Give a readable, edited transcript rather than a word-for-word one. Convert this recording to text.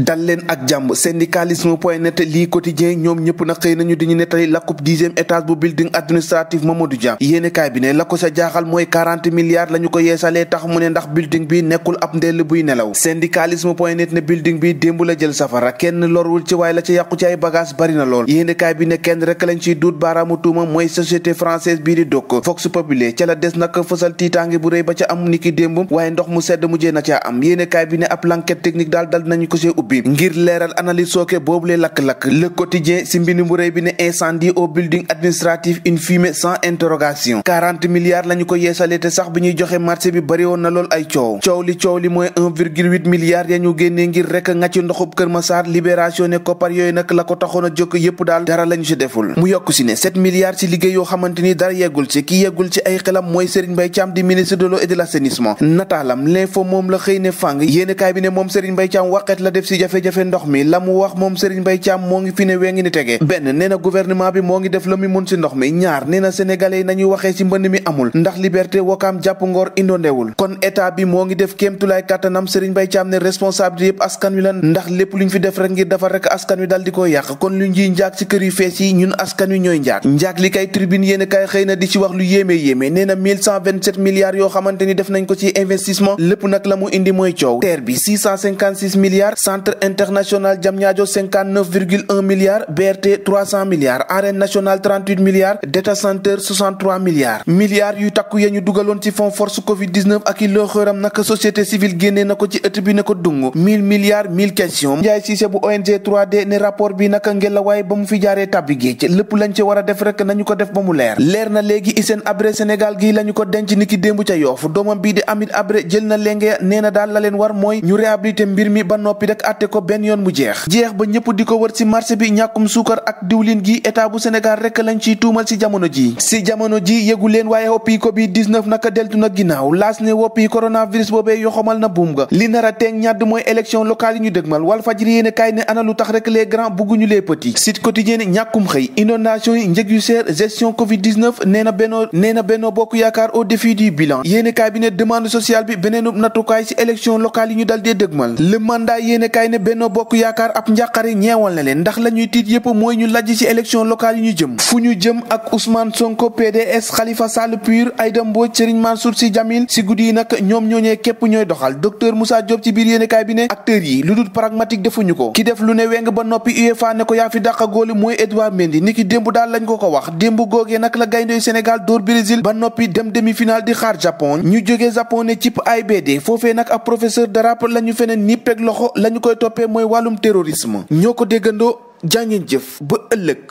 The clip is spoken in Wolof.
dal leen ak jàmm syndicalisme point net lii quotidien ñoom ñëpp nag xëy nañu di ñu nettali lakkub 10e étage bu building administratif Mamadou Dia yéenekaay bi ne la ko sa jaaxal mooy 40 milliards la ñu ko yeesalee tax mu ne ndax building bi nekkul ab ndell buy nelaw syndicalisme point net ne building bi démb la jël safara kenn lorwul ci waaye la ca yàqu ci ay bagage bari na lool yéenekaay bi ne kenn rek lañ ciy duut baaraamu tuuma mooy société française bii di DOC Vox Populi ca la des nag fësal tiitaange bu rëy ba ca am niki démb waaye ndox mu sedd mujjee na ca am yéenekaay bi ne ab l'enquête technique daal nañu ko ci ngir leeral analyse sooke boobu lee lakk-lakk le quotidien si mbind mu rëy bi ne incendie au building administratif une fumée sans interrogation 40 milliards lañu ko yeesalee te sax bi ñuy joxe marché bi bari woon na lool ay coow li mooy 1,8 milliards ya ñu génnee ngir rek ngàcc ndoxub Kër Massar libération ne koppar yooyu nag la ko taxoon a jokk yépp daal dara lañu ci deful mu yokk si ne 7 milliards ci liggéey yoo xamante ni dara yeggul ci ki yeggul ci ay xelam mooy Serigne Mbaye Thiam di ministre de l'eau et de l'assainissement nataalam l'info moom la xëy ne fàng yéenekaay bi ne moom Serigne Mbaye Thiam waqet la def ci jafe-jafe ndox mi la mu wax moom Serigne Mbaye Thiam moo ngi fi ne wee ngi ni tege benn nee na gouvernement bi moo ngi def la mu mun ci ndox mi ñaar nee na sénégalais yi nañuy waxee ci mbënd mi amul ndax liberté wakaam jàpp ngor indondewul kon état bi moo ngi def kéemtulaay kàttanam Serigne Mbaye Thiam ne responsabilité yëpp askan wi la ndax lépp luñ fi def rek ngir defar rek askan wi dal di ko yàq kon lu njiy njaag ci kër yu fees yi ñun askan wi ñooy njaag li kay tribune yéen kay xëy na di ci wax lu yéeme nee na 1127 milliards yoo xamante ni def nañ ko ci investissement lépp nag la mu indi mooy coow terre bi 656 milliards centre international Diamniadio 59,1 milliards BRT 300 milliards arène nationale 38 milliards data center 63 milliards yu takku ya ñu dugaloon ci fond force covid 19 ak i loo xëram nag société civile génnee na ko ci ëtt bi ne ko dung 1000 milliards 1000 questions Ndiaye Cissé bu ONG 3D ne rapport bi naka ngelawaay ba mu fi jaaree tabbi géej lépp lañ ci war a def rek nañu ko def ba mu leer na léegi Hissène Habré Sénégal gii lañu ko denc niki démb ca Yoff doomam bii di Amit Habré jël na lenge nee na daal la leen war mooy ñu réhabilité mbir mi ba noppi rek àtte ko benn yoon mu jeex ba ñëpp di ko wër ci marché bi ñàkkum suukar ak diwlin gi état bu Sénégal rek lañ ciy tuumal ci jamono ji yëgu leen waaye woppi covid 19 naka deltu na ginnaaw laas ne woppi coronavirus boobee yoxamal na buum ga li nar a teeg ñàdd mooy élection locale yi ñu dëgmal Walfadjri yéene kaay ne ana lu tax rek les grands bugguñu les petits Sud Quotidien ñàkkum xëy inondation yi njëg yu seer gestion covid 19 nee na Benno Bokk Yaakaar au défi du bilan yéene kaay bi ne demande sociale bi beneenub nattukaay ci élection locale yi ñu dal dee dëgmal le mandat yéene kaay ne Benno Bokk Yaakaar ab njàqare ñeewal na leen ndax la ñuy tiit yépp mooy ñu lajj ci élection locale yi ñu jëm fu ñu jëm ak Ousmane Sonko PDS Khalifa Sall PUR Aïda Mbodj Serigne Mansour Sy Djamil ci guddi yi nag ñoom ñooñee képp ñooy doxal docteur Moussa Diop ci biir yéenekaay bi ne acteurs yi lu dul pragmatique defuñu ko ki def lu ne weng ba noppi UEFA ne ko yaa fi dàqa góoli mooy Edouard Mendy niki démb daal lañ ko wax démb googee nag la gayndoy Sénégal dóor Brésil ba noppi dem demi-finale di xaar Japon ñu jógee Japon ne cip AIBD foofee nag ab professeur d'arabe lañu feneen ni peg loxo lañu koy toppee mooy wàllum terrorisme ñoo ko déggandoo jàngeen jëf ba ëllëg